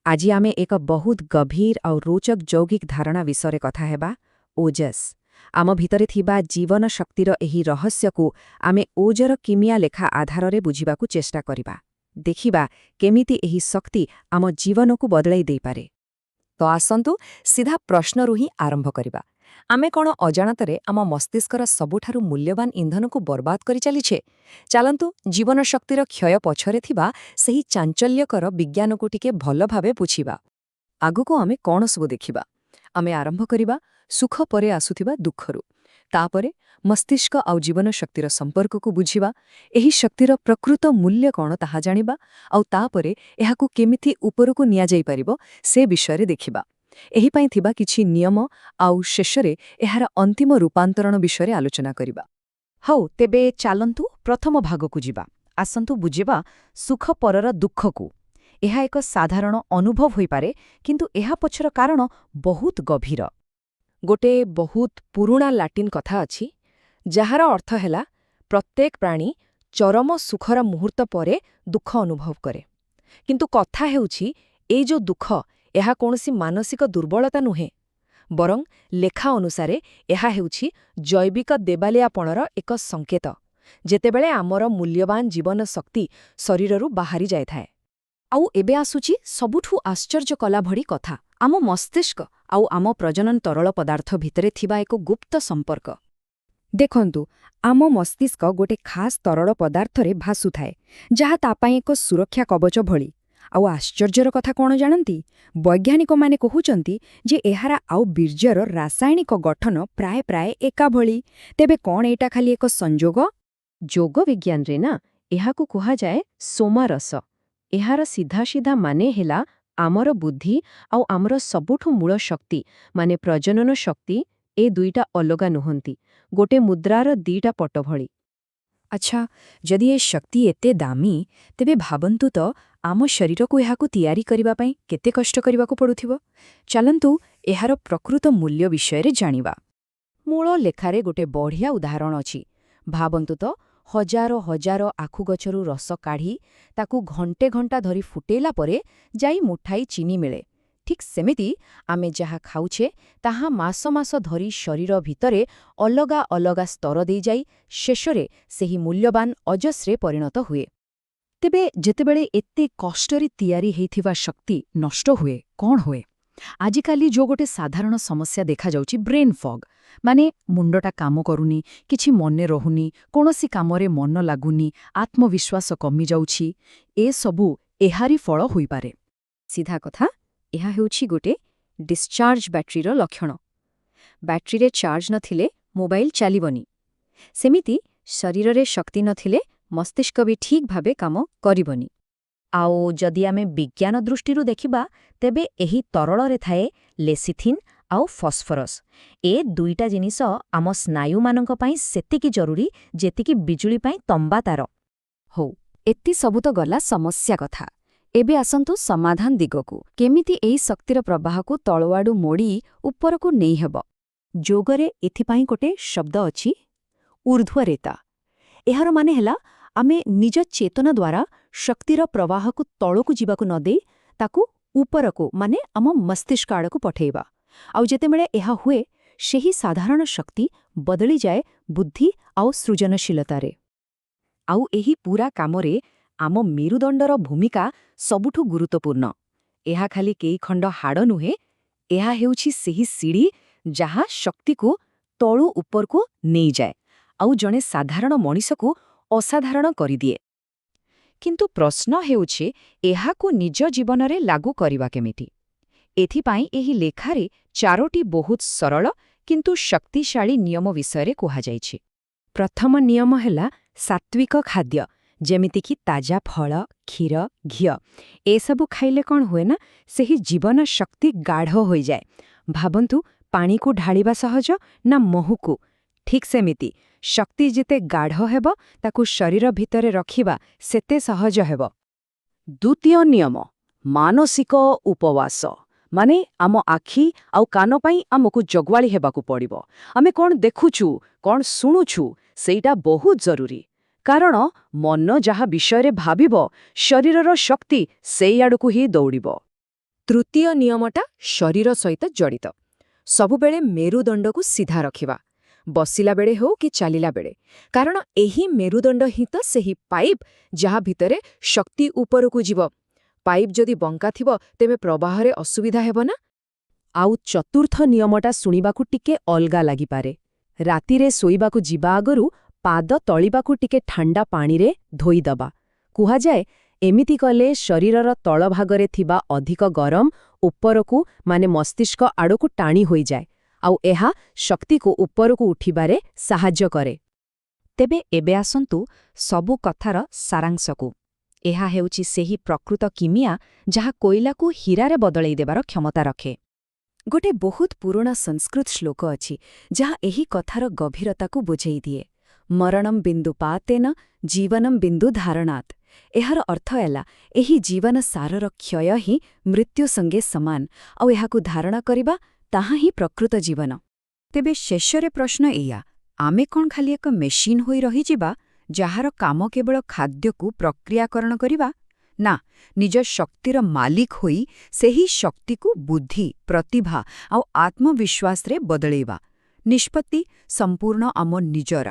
ଆଜି ଆମେ ଏକ ବହୁତ ଗଭୀର ଆଉ ରୋଚକ ଯୌଗିକ ଧାରଣା ବିଷୟରେ କଥା ହେବା, ଓଜସ୍। ଆମ ଭିତରେ ଥିବା ଜୀବନ ଶକ୍ତିର ଏହି ରହସ୍ୟକୁ ଆମେ ଓଜର କିମିଆ ଲେଖା ଆଧାରରେ ବୁଝିବାକୁ ଚେଷ୍ଟା କରିବା। ଦେଖିବା କେମିତି ଏହି ଶକ୍ତି ଆମ ଜୀବନକୁ ବଦଳାଇ ଦେଇପାରେ। ତ ଆସନ୍ତୁ ସିଧା ପ୍ରଶ୍ନରୁ ହିଁ ଆରମ୍ଭ କରିବା। ଆମେ କ'ଣ ଅଜାଣତରେ ଆମ ମସ୍ତିଷ୍କର ସବୁଠାରୁ ମୂଲ୍ୟବାନ ଇନ୍ଧନକୁ ବର୍ବାଦ କରି ଚାଲିଛେ? ଚାଲନ୍ତୁ ଜୀବନ ଶକ୍ତିର କ୍ଷୟ ପଛରେ ଥିବା ସେହି ଚାଞ୍ଚଲ୍ୟକର ବିଜ୍ଞାନକୁ ଟିକେ ଭଲ ଭାବେ ବୁଝିବା। ଆଗକୁ ଆମେ କ'ଣ ସବୁ ଦେଖିବା? ଆମେ ଆରମ୍ଭ କରିବା ସୁଖ ପରେ ଆସୁଥିବା ଦୁଃଖରୁ। ତାପରେ ମସ୍ତିଷ୍କ ଆଉ ଜୀବନ ଶକ୍ତିର ସମ୍ପର୍କକୁ ବୁଝିବା, ଏହି ଶକ୍ତିର ପ୍ରକୃତ ମୂଲ୍ୟ କ'ଣ ତାହା ଜାଣିବା, ଆଉ ତାପରେ ଏହାକୁ କେମିତି ଉପରକୁ ନିଆଯାଇପାରିବ ସେ ବିଷୟରେ ଦେଖିବା। ଏହିପାଇଁ ଥିବା କିଛି ନିୟମ ଆଉ ଶେଷରେ ଏହାର ଅନ୍ତିମ ରୂପାନ୍ତରଣ ବିଷୟରେ ଆଲୋଚନା କରିବା। ହଉ, ତେବେ ଚାଲନ୍ତୁ ପ୍ରଥମ ଭାଗକୁ ଯିବା। ଆସନ୍ତୁ ବୁଝିବା ସୁଖ ପରର ଦୁଃଖକୁ। ଏହା ଏକ ସାଧାରଣ ଅନୁଭବ ହୋଇପାରେ, କିନ୍ତୁ ଏହା ପଛର କାରଣ ବହୁତ ଗଭୀର। ଗୋଟେ ବହୁତ ପୁରୁଣା ଲାଟିନ୍ କଥା ଅଛି, ଯାହାର ଅର୍ଥ ହେଲା ପ୍ରତ୍ୟେକ ପ୍ରାଣୀ ଚରମ ସୁଖର ମୁହୂର୍ତ୍ତ ପରେ ଦୁଃଖ ଅନୁଭବ କରେ। କିନ୍ତୁ କଥା ହେଉଛି, ଏଇ ଯୋଉ ଦୁଃଖ, ଏହା କୌଣସି ମାନସିକ ଦୁର୍ବଳତା ନୁହେଁ, ବରଂ ଲେଖା ଅନୁସାରେ ଏହା ହେଉଛି ଜୈବିକ ଦେବାଳିଆପଣର ଏକ ସଂକେତ, ଯେତେବେଳେ ଆମର ମୂଲ୍ୟବାନ ଜୀବନ ଶକ୍ତି ଶରୀରରୁ ବାହାରି ଯାଇଥାଏ। ଆଉ ଏବେ ଆସୁଛି ସବୁଠୁ ଆଶ୍ଚର୍ଯ୍ୟ କଲା ଭଳି କଥା, ଆମ ମସ୍ତିଷ୍କ ଆଉ ଆମ ପ୍ରଜନନ ତରଳ ପଦାର୍ଥ ଭିତରେ ଥିବା ଏକ ଗୁପ୍ତ ସମ୍ପର୍କ। ଦେଖନ୍ତୁ, ଆମ ମସ୍ତିଷ୍କ ଗୋଟେ ଖାସ୍ ତରଳ ପଦାର୍ଥରେ ଭାସୁଥାଏ, ଯାହା ତା ପାଇଁ ଏକ ସୁରକ୍ଷା କବଚ ଭଳି। ଆଉ ଆଶ୍ଚର୍ଯ୍ୟର କଥା କ'ଣ ଜାଣନ୍ତି? ବୈଜ୍ଞାନିକମାନେ କହୁଛନ୍ତି ଯେ ଏହାର ଆଉ ବୀର୍ଯ୍ୟର ରାସାୟନିକ ଗଠନ ପ୍ରାୟ ପ୍ରାୟ ଏକା ଭଳି। ତେବେ କ'ଣ ଏଇଟା ଖାଲି ଏକ ସଂଯୋଗ? ଯୋଗ ବିଜ୍ଞାନରେ ନା ଏହାକୁ କୁହାଯାଏ ସୋମାରସ। ଏହାର ସିଧାସିଧା ମାନେ ହେଲା ଆମର ବୁଦ୍ଧି ଆଉ ଆମର ସବୁଠୁ ମୂଳ ଶକ୍ତି, ମାନେ ପ୍ରଜନନ ଶକ୍ତି, ଏ ଦୁଇଟା ଅଲଗା ନୁହନ୍ତି, ଗୋଟେ ମୁଦ୍ରାର ଦିଟା ପଟ ଭଳି। ଆଚ୍ଛା, ଯଦି ଏ ଶକ୍ତି ଏତେ ଦାମୀ, ତେବେ ଭାବନ୍ତୁ ତ ଆମ ଶରୀରକୁ ଏହାକୁ ତିଆରି କରିବା ପାଇଁ କେତେ କଷ୍ଟ କରିବାକୁ ପଡୁଥିବ। ଚାଲନ୍ତୁ ଏହାର ପ୍ରକୃତ ମୂଲ୍ୟ ବିଷୟରେ ଜାଣିବା। ମୂଳ ଲେଖାରେ ଗୋଟେ ବଢ଼ିଆ ଉଦାହରଣ ଅଛି। ଭାବନ୍ତୁ ତ, ହଜାର ହଜାର ଆଖୁଗଛରୁ ରସ କାଢ଼ି ତାକୁ ଘଣ୍ଟେ ଘଣ୍ଟା ଧରି ଫୁଟେଇଲା ପରେ ଯାଇ ମୁଠାଇ ଚିନି ମିଳେ। ଠିକ୍ ସେମିତି ଆମେ ଯାହା ଖାଉଛେ, ତାହା ମାସ ମାସ ଧରି ଶରୀର ଭିତରେ ଅଲଗା ଅଲଗା ସ୍ତର ଦେଇଯାଇ ଶେଷରେ ସେହି ମୂଲ୍ୟବାନ ଓଜସ୍ରେ ପରିଣତ ହୁଏ। ତେବେ ଯେତେବେଳେ ଏତେ କଷ୍ଟରେ ତିଆରି ହେଇଥିବା ଶକ୍ତି ନଷ୍ଟ ହୁଏ, କ'ଣ ହୁଏ? ଆଜିକାଲି ଯୋଉ ଗୋଟେ ସାଧାରଣ ସମସ୍ୟା ଦେଖାଯାଉଛି, ବ୍ରେନ୍ ଫଗ୍, ମାନେ ମୁଣ୍ଡଟା କାମ କରୁନି, କିଛି ମନେ ରହୁନି, କୌଣସି କାମରେ ମନ ଲାଗୁନି, ଆତ୍ମବିଶ୍ୱାସ କମିଯାଉଛି, ଏସବୁ ଏହାରି ଫଳ ହୋଇପାରେ। ସିଧା କଥା, ଏହା ହେଉଛି ଗୋଟେ ଡିସଚାର୍ଜ ବ୍ୟାଟେରୀର ଲକ୍ଷଣ। ବ୍ୟାଟେରୀରେ ଚାର୍ଜ ନଥିଲେ ମୋବାଇଲ ଚାଲିବନି। ସେମିତି ଶରୀରରେ ଶକ୍ତି ନଥିଲେ ମସ୍ତିଷ୍କ ବି ଠିକ୍ ଭାବେ କାମ କରିବନି। ଆଉ ଯଦି ଆମେ ବିଜ୍ଞାନ ଦୃଷ୍ଟିରୁ ଦେଖିବା, ତେବେ ଏହି ତରଳରେ ଥାଏ ଲେସିଥିନ୍ ଆଉ ଫସ୍ଫରସ୍। ଏ ଦୁଇଟା ଜିନିଷ ଆମ ସ୍ନାୟୁମାନଙ୍କ ପାଇଁ ସେତିକି ଜରୁରୀ, ଯେତିକି ବିଜୁଳି ପାଇଁ ତମ୍ବା ତାର। ହଉ, ଏତି ସବୁ ତ ଗଲା ସମସ୍ୟା କଥା। ଏବେ ଆସନ୍ତୁ ସମାଧାନ ଦିଗକୁ। କେମିତି ଏହି ଶକ୍ତିର ପ୍ରବାହକୁ ତଳଆଡୁ ମୋଡ଼ି ଉପରକୁ ନେଇହେବ? ଯୋଗରେ ଏଥିପାଇଁ ଗୋଟେ ଶବ୍ଦ ଅଛି, ଊର୍ଦ୍ଧ୍ୱରେତା। ଏହାର ମାନେ ହେଲା ଆମେ ନିଜ ଚେତନା ଦ୍ୱାରା ଶକ୍ତିର ପ୍ରବାହକୁ ତଳକୁ ଯିବାକୁ ନ ଦେଇ ତାକୁ ଉପରକୁ, ମାନେ ଆମ ମସ୍ତିଷ୍କ ଆଡ଼କୁ ପଠେଇବା। ଆଉ ଯେତେବେଳେ ଏହା ହୁଏ, ସେହି ସାଧାରଣ ଶକ୍ତି ବଦଳିଯାଏ ବୁଦ୍ଧି ଆଉ ସୃଜନଶୀଳତାରେ। ଆଉ ଏହି ପୂରା କାମରେ ଆମ ମେରୁଦଣ୍ଡର ଭୂମିକା ସବୁଠୁ ଗୁରୁତ୍ୱପୂର୍ଣ୍ଣ। ଏହା ଖାଲି କେଇ ଖଣ୍ଡ ହାଡ଼ ନୁହେଁ, ଏହା ହେଉଛି ସେହି ସିଢ଼ି ଯାହା ଶକ୍ତିକୁ ତଳୁ ଉପରକୁ ନେଇଯାଏ ଆଉ ଜଣେ ସାଧାରଣ ମଣିଷକୁ ଅସାଧାରଣ କରିଦିଏ। କିନ୍ତୁ ପ୍ରଶ୍ନ ହେଉଛି, ଏହାକୁ ନିଜ ଜୀବନରେ ଲାଗୁ କରିବା କେମିତି? ଏଥିପାଇଁ ଏହି ଲେଖାରେ ଚାରୋଟି ବହୁତ ସରଳ କିନ୍ତୁ ଶକ୍ତିଶାଳୀ ନିୟମ ବିଷୟରେ କୁହାଯାଇଛି। ପ୍ରଥମ ନିୟମ ହେଲା ସାତ୍ତ୍ୱିକ ଖାଦ୍ୟ, ଯେମିତିକି ତାଜା ଫଳ, କ୍ଷୀର, ଘିଅ। ଏସବୁ ଖାଇଲେ କ'ଣ ହୁଏ ନା, ସେହି ଜୀବନ ଶକ୍ତି ଗାଢ଼ ହୋଇଯାଏ। ଭାବନ୍ତୁ, ପାଣିକୁ ଢାଳିବା ସହଜ ନା ମହୁକୁ? ଠିକ୍ ସେମିତି ଶକ୍ତି ଯେତେ ଗାଢ଼ ହେବ, ତାକୁ ଶରୀର ଭିତରେ ରଖିବା ସେତେ ସହଜ ହେବ। ଦ୍ୱିତୀୟ ନିୟମ, ମାନସିକ ଉପବାସ। ମାନେ ଆମ ଆଖି ଆଉ କାନ ପାଇଁ ଆମକୁ ଜଗୁଆଳି ହେବାକୁ ପଡ଼ିବ। ଆମେ କ'ଣ ଦେଖୁଛୁ, କ'ଣ ଶୁଣୁଛୁ, ସେଇଟା ବହୁତ ଜରୁରୀ, କାରଣ ମନ ଯାହା ବିଷୟରେ ଭାବିବ, ଶରୀରର ଶକ୍ତି ସେଇ ଆଡ଼କୁ ହିଁ ଦୌଡ଼ିବ। ତୃତୀୟ ନିୟମଟା ଶରୀର ସହିତ ଜଡ଼ିତ। ସବୁବେଳେ ମେରୁଦଣ୍ଡକୁ ସିଧା ରଖିବା, ବସିଲା ବେଳେ ହେଉ କି ଚାଲିଲା ବେଳେ, କାରଣ ଏହି ମେରୁଦଣ୍ଡ ହିଁ ତ ସେହି ପାଇପ୍ ଯାହା ଭିତରେ ଶକ୍ତି ଉପରକୁ ଯିବ। ପାଇପ୍ ଯଦି ବଙ୍କା ଥିବ, ତେବେ ପ୍ରବାହରେ ଅସୁବିଧା ହେବ ନା? ଆଉ ଚତୁର୍ଥ ନିୟମଟା ଶୁଣିବାକୁ ଟିକେ ଅଲଗା ଲାଗିପାରେ। ରାତିରେ ଶୋଇବାକୁ ଯିବା ଆଗରୁ ପାଦ ତଳିବାକୁ ଟିକେ ଠାଣ୍ଡା ପାଣିରେ ଧୋଇଦବା। କୁହାଯାଏ, ଏମିତି କଲେ ଶରୀରର ତଳଭାଗରେ ଥିବା ଅଧିକ ଗରମ ଉପରକୁ, ମାନେ ମସ୍ତିଷ୍କ ଆଡ଼କୁ ଟାଣି ହୋଇଯାଏ, ଆଉ ଏହା ଶକ୍ତିକୁ ଉପରକୁ ଉଠିବାରେ ସାହାଯ୍ୟ କରେ। ତେବେ ଏବେ ଆସନ୍ତୁ ସବୁ କଥାର ସାରାଂଶକୁ। ଏହା ହେଉଛି ସେହି ପ୍ରକୃତ କିମିଆ ଯାହା କୋଇଲାକୁ ହୀରାରେ ବଦଳେଇ ଦେବାର କ୍ଷମତା ରଖେ। ଗୋଟେ ବହୁତ ପୁରୁଣା ସଂସ୍କୃତ ଶ୍ଲୋକ ଅଛି, ଯାହା ଏହି କଥାର ଗଭୀରତାକୁ ବୁଝେଇ ଦିଏ। ମରଣମ୍ ବିନ୍ଦୁ ପାତେନ ଜୀବନମ୍ ବିନ୍ଦୁ ଧାରଣାତ୍। ଏହାର ଅର୍ଥ ହେଲା, ଏହି ଜୀବନ ସାରର କ୍ଷୟ ହିଁ ମୃତ୍ୟୁ ସଙ୍ଗେ ସମାନ, ଆଉ ଏହାକୁ ଧାରଣା କରିବା ତାହା ହିଁ ପ୍ରକୃତ ଜୀବନ। ତେବେ ଶେଷରେ ପ୍ରଶ୍ନ ଏଇଆ, ଆମେ କ'ଣ ଖାଲି ଏକ ମେସିନ୍ ହୋଇ ରହିଯିବା, ଯାହାର କାମ କେବଳ ଖାଦ୍ୟକୁ ପ୍ରକ୍ରିୟାକରଣ କରିବା, ନା ନିଜ ଶକ୍ତିର ମାଲିକ ହୋଇ ସେହି ଶକ୍ତିକୁ ବୁଦ୍ଧି, ପ୍ରତିଭା ଆଉ ଆତ୍ମବିଶ୍ୱାସରେ ବଦଳେଇବା? ନିଷ୍ପତ୍ତି ସମ୍ପୂର୍ଣ୍ଣ ଆମ ନିଜର।